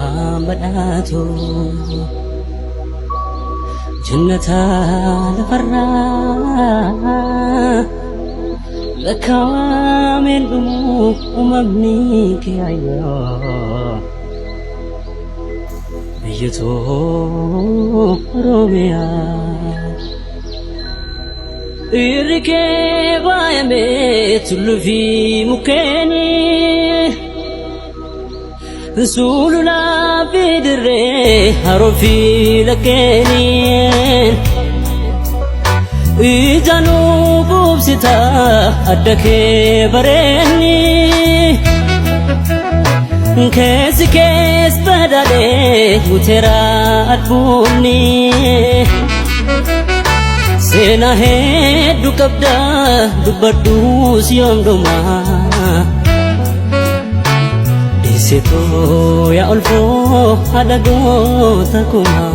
Uumaan badhaatu jannata lafarraa lakkaawameen dhumu uumamni kee ayyoo biyya too Oromiyaa. Irri kee baay'amee tulluu fi mukkeenii sululaa fi dirree haroo fi laggeenii ijaanuu quubsita adda kee bareenni keessi kees badhaadhee guuteera albuunni. Seenaa hedduu qabda dubbadhuus yoom dhuma. Deessetoo yaa olfoo haadha goota kumaa.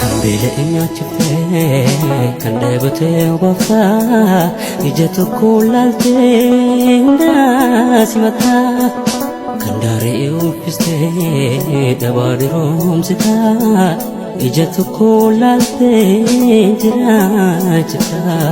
Kan beela'e nyaachiftee kan dheebotee obaaftaa ija tokko laaltee hundaa simataa kan daaree uffistee dhabaa diroomsitaa ija tokko laaltee jiraachiftaa.